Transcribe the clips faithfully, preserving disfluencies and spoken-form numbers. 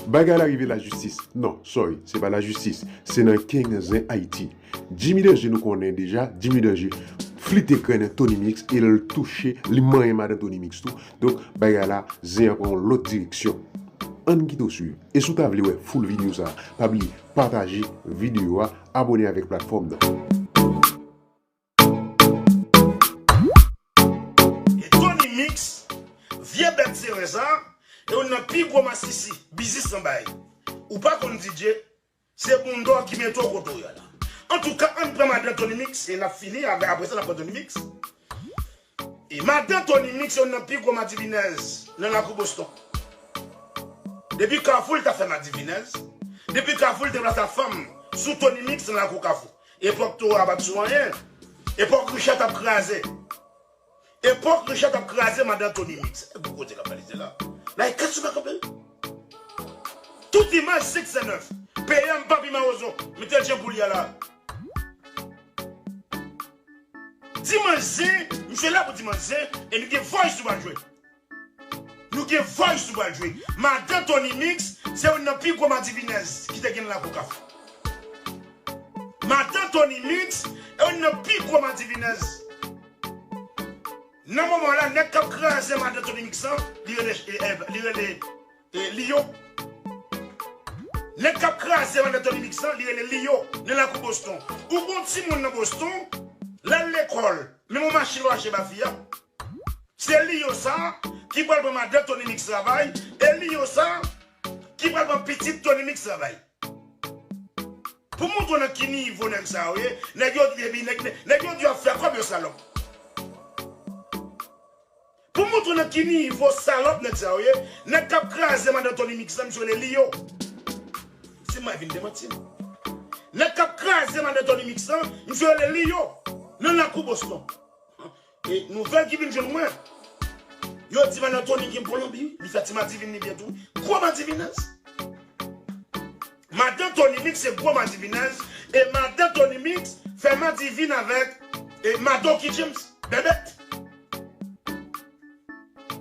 Bagay la rive lajistis. Non, sorry, se pa lajistis. Se nan kenzen Ayiti. Jimmy Danger nou konnen deja, Jimmy Danger flite grenn Tony Mix e l touche, li manyen madan Tony Mix tou. Donk, bagay la, zen an pran yon lòt direksyon. Ann kite w swiv. E si w ta vle wè full videyo sa, pa bliye pataje videyo a, abòne avèk platfòm nan. E Tony Mix, vye bèt seren sa, e youn nan pi gwo masisi biznis nan bay. Ou pa konn D J, se Bondò ki mete w kote w ye la. Antouka, ann pran madan Tony Mix, e n ap fini avè, apre sa, n ap pran Tony Mix. E madan Tony Mix, se youn nan pi gwo madivinèz nan lakou Boston. Depi Kafou, li t ap fè madivinèz. Depi Kafou, li te plase fanm sou Tony Mix nan lakou Kafou. Epòk Tora pa t sou anyen. Epòk Richard t ap kraze. Epòk Richard t ap kraze madan Tony Mix. E gwo koze k ap pale la. Like kat sou pa kanpe. Tout imaj senk sèt nèf. P M Papi Mawozo. Mete l jan pou l ye la. Dimanch zen, misye la pou dimanch zen, e nou gen voice nou pral jwe. Nou gen voice nou pral jwe. Madan Tony Mix, se youn nan pi gwo madivinèz ki te gen nan lakou Kafou. Madan Tony Mix, se youn nan pi gwo madivinèz. Nan moman la, nèg k ap kraze madan Tony Mix lan, li rele, e, e, li rele, e, Liyo. Nèg k ap kraze madan Tony Mix lan, li rele Liyo, nan lakou Boston. Ou gon timoun nan Boston, l al lekòl, menm yon machin ou achte ba fi a. Se Liyo sa ki pral pran madan Tony Mix travay, e Liyo sa ki pral pran pitit Tony Mix travay. Pou montre w nan ki nivo nèg sa yo ye, nèg yo, epi nèg, nèg yo di yo ap fè kòb yo salòp. Pou montre w nan ki nivo salòp nèg sa yo ye, nèg k ap kraze madan Tony Mix lan, misye rele Liyo. Si mwen vin demanti m. Nèg k ap kraze madan Tony Mix lan, misye rele Liyo. Nan lakou Boston. E nouvèl ki vin jwenn mwen, yo di madan Tony gen bon lanbi, li fè ti madivin li byen tou. Gwo madivinèz. Madan Tony Mix se gwo madivinèz, e madan Tony Mix fè madivin avèk, e, Madoki James, Bèbèt.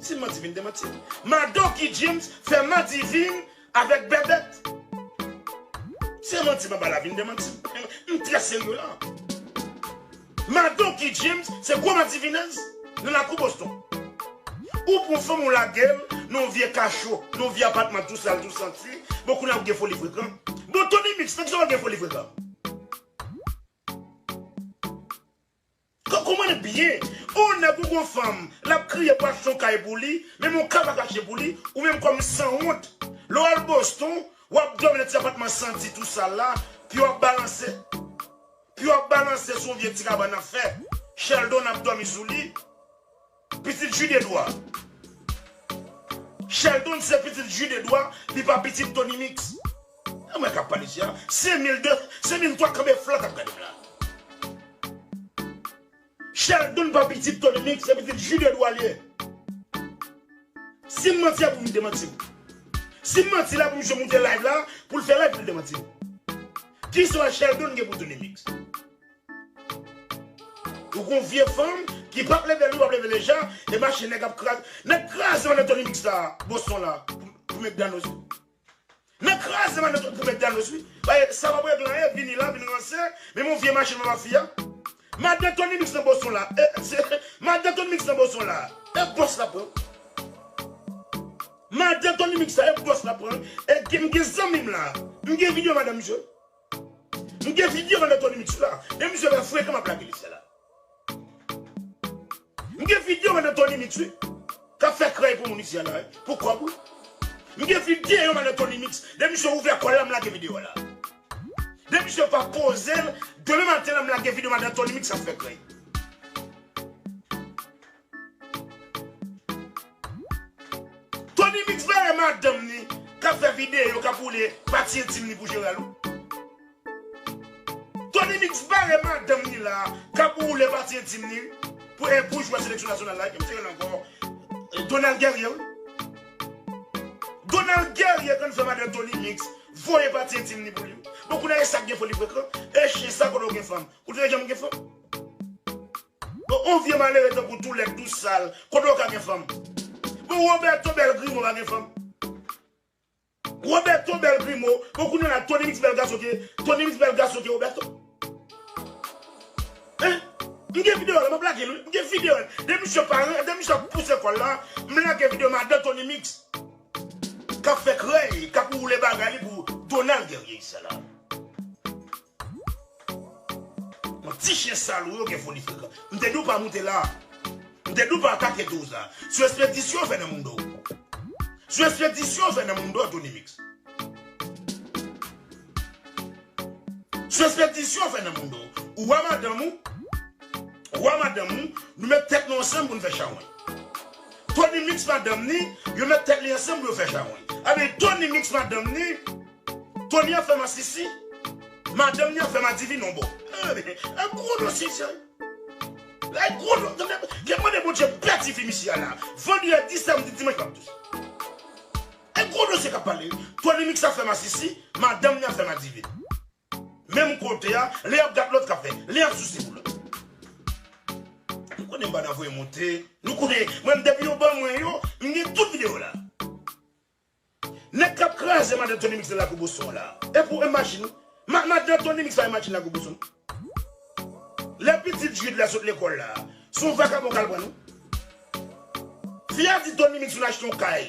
Si m manti, vin demanti m. Madoki James fè madivin avèk Bèbèt. Se manti m ap ba la, vin demanti m. M trè serye la. Madoki James se gwo madivinèz nan lakou Boston. Ou pran fanm ou lage l nan yon vye kacho, nan yon vye apatman tou sal, tou santi. Bon, kounye a ou gen foli frekan. Bon, Tony Mix, nèg sa w gen foli frekan. K-, konprann byen. Yon nèg ou gon fanm, l ap kriye pou achte yon kay pou li, menm yon kay pa ka achte pou li, ou menm kòm sanwont. Lè w al Boston, w ap dòmi nan ti apatman santi tou sal la, pye w ap balanse. Pye w ap balanse sou yon vye ti kabann an fè. Sheldon ap dòmi sou li. Pitit Jude Edouard. Sheldon se pitit Jude Edouard, li pa pitit Tony Mix. E mwen k ap pale isi a. Senk mil de, senk mil twa kanpe flat ap gade m la. Sheldon pa pitit Tony Mix, se pitit Jude Edouard li ye. Si m manti a pou m demanti m. Si m manti la pou misye moute live la, pou l fè live pou l demanti m. Kisa Sheldon gen pou Tony Mix? Ou gon vye fanm ki p ap leve li, p ap leve leja, e machin nèg ap kraze. Nèg kraze madan Tony Mix la, Boston la, pou, pou met Danos. Nèg kraze madan Tony pou met Danos, wi. Paske sa p ap regle anyen, vini la, vin ranse, menm yon vye machin manman fi a. Madan Tony Mix nan Boston la, e, se, madan Tony Mix nan Boston la, e bòs la pran. Madan Tony Mix la, e bòs la pran, e gen, m gen zanmi m la, m gen videyo madan misye. M gen videyo madan Tony Mix la. E misye pa frekan m ap lage li sèl la. M gen videyo madan Tony Mix, wi. K ap fè krèy pou moun isi a la, wi. Pou kòb, wi. M gen videyo madan Tony Mix. Depi misye ouvè kò l la, m lage videyo a la. Depi misye pa poze l, demen maten la, m lage videyo madan Tony Mix ap fè krèy. Tony Mix bare madanm ni k ap fè videyo k ap woule pati entim ni pou Gerald ou. Tony Mix bare madanm ni la k ap woule pati entim ni pou, e, pou jwè seleksyon nasyonal la. Ki misye rele ankò? E, Donald Guerrier, wi. Donald Guerrier konn fè madanm Tony Mix voye pati entim ni pou li. Bon, kounye a e sa k gen foli frekan. E chen sa kote w gen fanm? Ou te janm gen fanm? Bon, on vye malere tankou Toulèt, Tousal, kote w ka gen fanm? Bon, Roberto Belgrimo pa gen fanm? Roberto bèl grimo, bon kounye a la Tony Mix bèl gason ke, Tony Mix bèl gason ke Roberto. Hein? M gen videyo la, m ap lage l, wi. M gen videyo la. De misye paran, de misye ap pouse kò l la, m lage videyo madan Tony Mix k ap fè krèy, k ap woule bagay li pou Donald Guerrier sa la. Yon ti chen sal ou yo gen foli frekan. M te di w pa moute la. M te di w pa atake tou sa. Sou ekspedisyon fè nan moun do. Sou ekspedisyon fè nan moun do Tony Mix. Sou ekspedisyon fè nan moun do. Ou a madanm ou. Ou a madanm ou. Nou met tèt nou ansanm pou n fè chawony. Tony Mix madanm ni, yo met tèt li ansanm pou yo fè chawony. Abe Tony Mix madanm ni, Tony ap fè masisi, madanm ni ap fè madivin on bò. E gwo dosye sa. E gwo dosye, ke mande Bondye pèdi fi misye a la. Vandredi, samdi, dimanch, m ap touche. E gwo dosye k ap pale. Tony Mix ap fè masisi, madanm ni ap fè madivin. Menm kote a, lè y ap gad lòt k ap fè, lè y ap souse pou lòt. Nou konnen m pa nan voye monte, nou konnen, mwen depi yo ban mwen yo, m gen tout videyo la. Nèg k ap kraze madan Tony Mix nan lakou Boston la. E pou imajin, ma, madan Tony Mix pa imajin lakou Boston. Lè pitit Jude la sot lekòl la, se yon vakabon k al pran nou. Fi a di Tony Mix vin achte yon kay.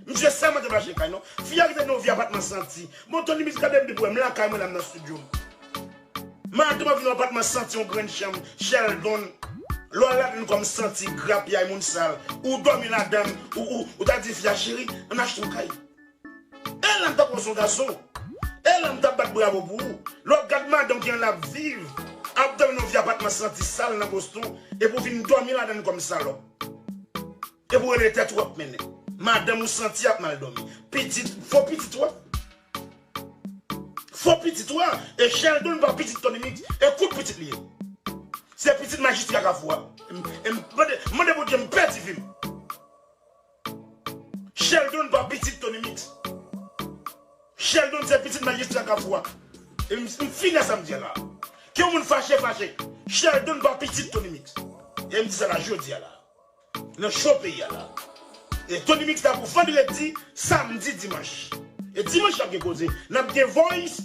Misye sèmante pa achte kay non. Fi a rive nan yon vye apatman santi. Bon Tony Mix gade m pi pre, m lakay mwen la m nan estidyo m. Madanm an vin yon apatman santi yon grenn chanm, Sheldon. Lè w al ladann kòm santi, grapyay, moun sal, ou dòmi ladann, ou, ou, ou ta di fi a, cheri, ann achte yon kay. E la m t ap wè w se yon gason. E la m t ap bat bravo pou ou. Lè w ap gad madanm ki an l ap viv, ap dòmi nan yon vye apatman santi sal nan Boston, epi w vin dòmi ladann kòm salòp. Epi w rele tèt ou ap mennen. Madanm ou santi ap mal dòmi. Pitit, fo pitit ou a. Fo pitit ou a. E Sheldon pa pitit Tony Mix. E kout pitit li ye. Se pitit majistra Kafou a. M, m, mande, mande Bondye m pèdi fi m. Sheldon pa pitit Tony Mix. Sheldon se pitit majistra Kafou a. E m, m fini a sa m di a la. Ke yon moun fache, fache. Sheldon pa pitit Tony Mix. E m di sa la jodi a la. Nan cho peyi a la. E Tony Mix la pou vandredi, samdi, dimanch. E dimanch n ap gen koze. N ap gen voice.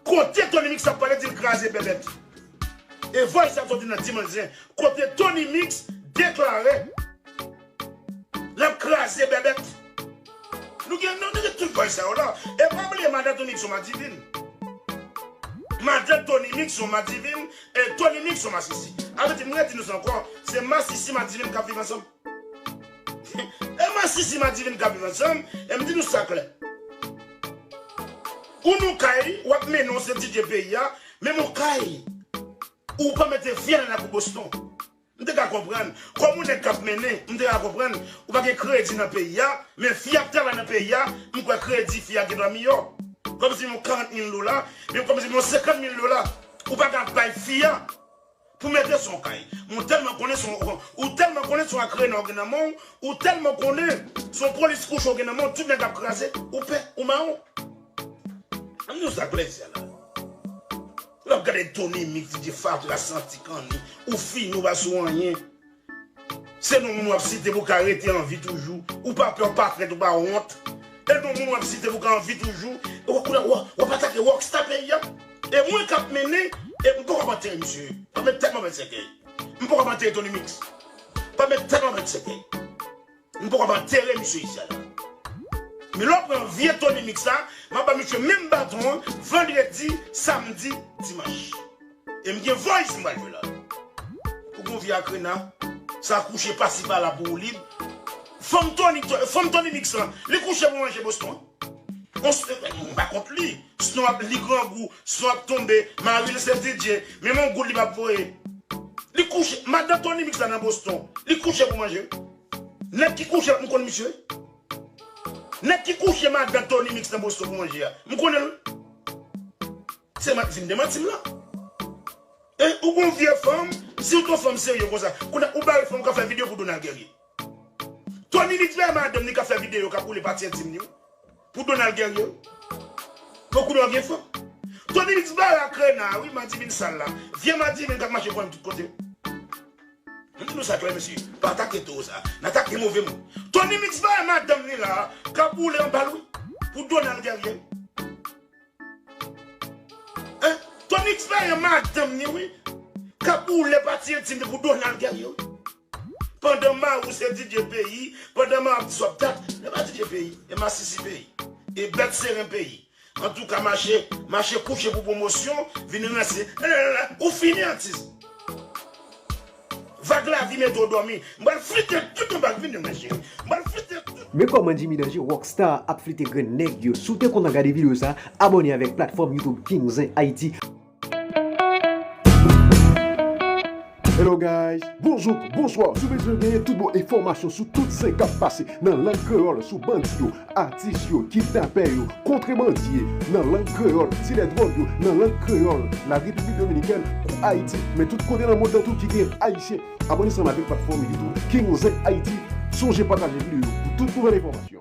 Kote Tony Mix ap pale di l kraze bèbèt. E voice ap soti nan dimanch zen. Kote Tony Mix deklare l ap kraze bèbèt. Nou gen, nou, nou gen tout voice sa yo la. E pa bliye madan Tony Mix se yon madivin. Madan Tony Mix se yon madivin. E Tony Mix se yon masisi. Sa vle di, m redi nou sa ankò, se masisi madivin k ap viv ansanm. E masisi madivin k ap viv ansanm, e m di nou sa klè. Ou nan kay, w ap mennen yon seri de peyi a, menm yon kay, ou pa mete fi a nan lakou Boston. M te ka konprann. Kòm yon nèg k ap mennen, m te ka konprann. Ou pa gen kredi nan peyi a, men fi a ap travay nan peyi a, m kwè kredi fi a gendwa miyò. Kòmsi yon karant mil dola, men kòmsi yon senkant mil dola. Ou pa ka bay fi a pou mete sou yon kay. Ou tèlman konnen se yon, ou tèlman konnen se yon akrena w gen nan men w, ou tèlman konnen se yon polis kouche w gen nan men w, tout nèg ap kraze, ou pè, ou mawon. Ann di nou sa klè isi a la. Lè w ap gade Tony Mix, D J Fatra, Santi Kanni, ou fini, ou pa sou anyen. Se non moun w ap site pou w ka rete an vi toujou. Ou pa pè, ou pa krent, ou pa wont. E non moun w ap site pou w ka an vi toujou. E w, w, w, w ap atake rockstar peyi a. E mwen k ap mennen, e m poko ap antere misye. Pa met tèt mwen met sèkèy. M poko ap antere Tony Mix. Pa met tèt mwen met sèkèy. M poko ap antere misye isi a la. Men lè w pran vye Tony Mix la, m ap ba misye menm baton an, vandredi, samdi, dimanch. E m gen voice m pral jwe la. Ou gon vye akrena, sa kouche pasi pala pou ou lib. Fanm Tony, fanm Tony Mix lan, li kouche pou manje Boston. On s-, m pa kont li. Snow ap li grangou, Snow ap tonbe, mari l se D J, menm on goud li p ap voye. Li kouche, madan Tony Mix la nan Boston, li kouche pou manje. Nèg ki kouche, m konn misye. Nèg ki kouche madan Tony Mix nan Boston pou manje a, m konnen l. Se ma-, vin demanti m la. E ou gon vye fanm, si w t on fanm serye konsa, kounye a ou bare fanm k ap fè videyo pou Donald Guerrier. Tony Mix bay madanm ni k ap fè videyo k ap woule pati entim ni wi. Pou Donald Guerrier. Bon kounye a w gen fanm. Tony Mix bare akrena wi, madivin sal la. Vye madivin k ap mache konnen tout kote. M di nou sa klè mesye, pa atake towo sa. N atake move moun. Tony Mix bay madanm ni la, k ap woule anba l wi. Pou Donald Guerrier. Hein? Tony X Peyen madanm ni wi. K ap woule pati entim li pou Donald Guerrier wi. Pandan mari w se D J peyi, pandan mari w ap di swap dat, e pa D J peyi, e masisi peyi, e bèt seren peyi. Antouka mache, mache kouche pou pwomosyon, vin ranse. Ou fini atis. Vag lavi mete w dòmi. M pral flite tout anba vin nan cheri. M pral flite tout. Men kòman Jimmy Danje, rockstar, ap flite grenn nèg yo. Si w te kontan gade videyo sa, abòne avèk platfòm YouTube King Zen Haiti. Hello guys, bonjou, bonswa. Si w bezwen genyen tout bon enfòmasyon sou tout zen k ap pase nan lang kreyòl, sou bandi yo, atis yo, kidnapè yo, kontrebandye nan lang kreyòl, dilè dwòg yo nan lang kreyòl, la Repiblik Dominikèn kou Ayiti, men tout kote nan mond lan tou ki gen Ayisyen. Abòne ansanm avèk platfòm YouTube King Zen Haiti. Sonje pataje videyo pou tout nouvèl enfòmasyon.